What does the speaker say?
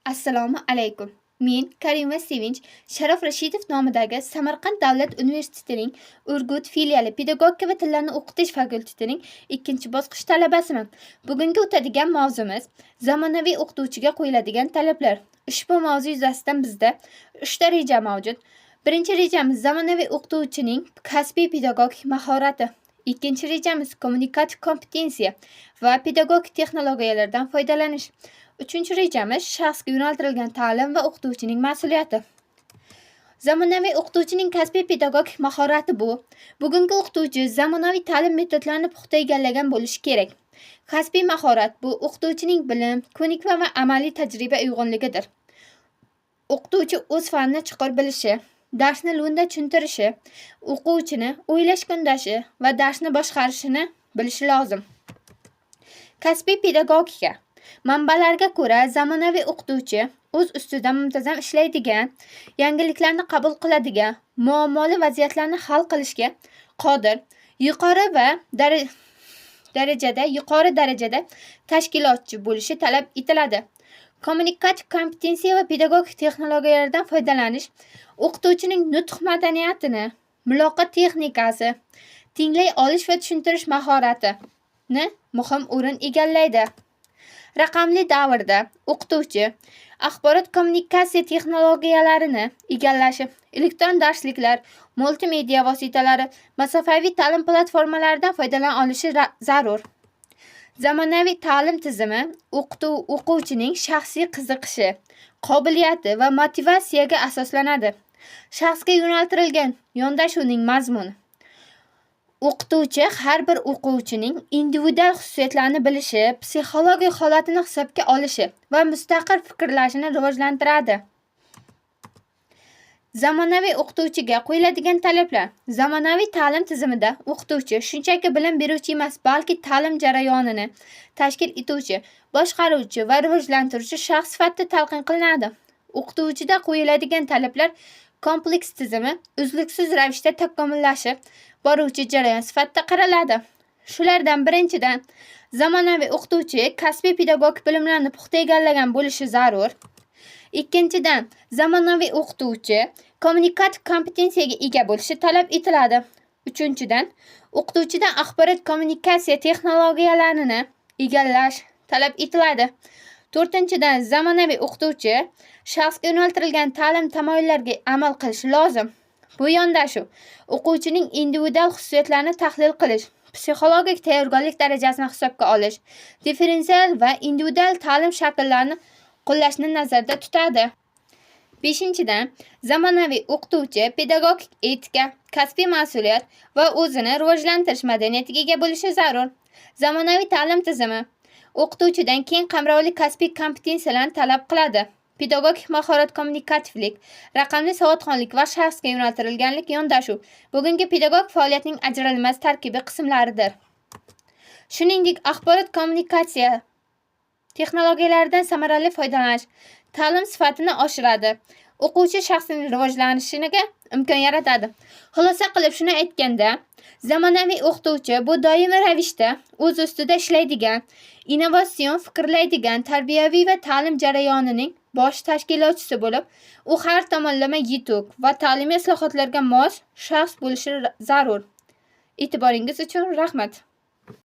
Assalomu alaykum. Men Karimova Sevinch Sharof Rashidov nomidagi Samarqand davlat universitetining Urgut filiali pedagogika va tillarni o'qitish fakultetining ikkinchi bosqich talabasiman. Bugungi o'tadigan mavzumiz zamonaviy o'qituvchiga qo'yiladigan talablar. Ushbu mavzu yuzasidan bizda 3 ta reja mavjud. Birinchi rejamiz zamonaviy o'qituvchining kasbiy pedagogik mahorati. Ikkinchi rejamiz kommunikativ kompetensiya va pedagogik texnologiyalardan foydalanish. Uchinchi rejamiz shaxsga yo'naltirilgan ta'lim va o'qituvchining mas'uliyati. Zamonaviy o'qituvchining kasbiy pedagogik mahorati bu bugungi o'qituvchi zamonaviy ta'lim metodlarini puxta egallagan bo'lishi kerak. Kasbiy mahorat bu o'qituvchining bilim, ko'nikma va amaliy tajriba uyg'unligidir. O'qituvchi o'z fanini chuqur bilishi, darsni lo'nda tushuntirishi, o'quvchini o'ylashga undashi va darsni boshqarishini bilishi lozim. Kasbiy pedagogika manbalariga ko'ra, zamonaviy o'qituvchi o'z ustida muntazam ishlaydigan, yangiliklarni qabul qiladigan, muammoli vaziyatlarni hal qilishga qodir, yuqori va darajada yuqori darajada tashkilotchi bo'lishi talab etiladi. Kommunikativ kompetensiya va pedagogik texnologiyalardan foydalanish o'qituvchining nutq madaniyatini, muloqot texnikasi, tinglay olish va tushuntirish mahoratini muhim o'rin egallaydi. Raqamli davrda o'qituvchi axborot kommunikatsiya texnologiyalarini egallashi, elektron darsliklar, multimedia vositalari, masofaviy ta'lim platformalaridan foydalana olishi zarur. Zamonaviy ta'lim tizimi o'quvchining shaxsiy qiziqishi, qobiliyati va motivatsiyaga asoslanadi. Shaxsga yo'naltirilgan yondashuvning mazmuni. O'qituvchi har bir o'quvchining individual xususiyatlarini bilishi, psixologik holatini hisobga olishi va mustaqil fikrlashini rivojlantiradi. Zamonaviy o'qituvchiga qo'yiladigan talablar. Zamonaviy ta'lim tizimida o'qituvchi shunchaki bilim beruvchi emas, balki ta'lim jarayonini tashkil etuvchi, boshqaruvchi va rivojlantiruvchi shaxs sifatida talqin qilinadi. O'qituvchida qo'yiladigan talablar kompleks tizimi uzluksiz ravishda takomillashib boruvchi jarayon sifatida qaraladi. Shulardan birinchidan, zamonaviy o'qituvchi kasbiy pedagogik bilimlarni puxta egallagan bo'lishi zarur. Ikkinchidan, zamonaviy o'qituvchi kommunikativ kompetensiyaga ega bo'lishi talab etiladi. Uchinchidan, o'qituvchidan axborot kommunikatsiya texnologiyalarini egallash talab etiladi. To'rtinchidan, zamonaviy o'qituvchi shaxsga yo'naltirilgan ta'lim tamoyillariga amal qilishi lozim. Bu yondashuv o'quvchining individual xususiyatlarini tahlil qilish, psixologik tayyorgarlik darajasini hisobga olish, differensial va individual ta'lim shakllarini qo'llashni nazarda tutadi. Beshinchidan, zamonaviy o'qituvchi pedagogik etika, kasbiy mas'uliyat va o'zini rivojlantirish madaniyatiga ega bo'lishi zarur. Zamonaviy ta'lim tizimi o'qituvchidan keng qamrovli kasbiy kompetensiyalarni talab qiladi. Pedagogik mahorat, kommunikativlik, raqamli savodxonlik va shaxsga yo'naltirilganlik yondashuv bugungi pedagog faoliyatining ajralmas tarkibiy qismlaridir. Shuningdek, axborot kommunikatsiya texnologiyalaridan samarali foydalanish ta'lim sifatini oshiradi, o'quvchi shaxsining rivojlanishiga imkon yaratadi. Xulosa qilib shuni aytganda, zamonaviy o'qituvchi bu doimiy ravishda o'z ustida ishlaydigan, innovatsion fikrlaydigan tarbiyaviy va ta'lim jarayonining bosh tashkilotchisi bo'lib, u har tomonlama yetuk va ta'limiy islohotlarga mos shaxs bo'lishi zarur. E'tiboringiz uchun rahmat.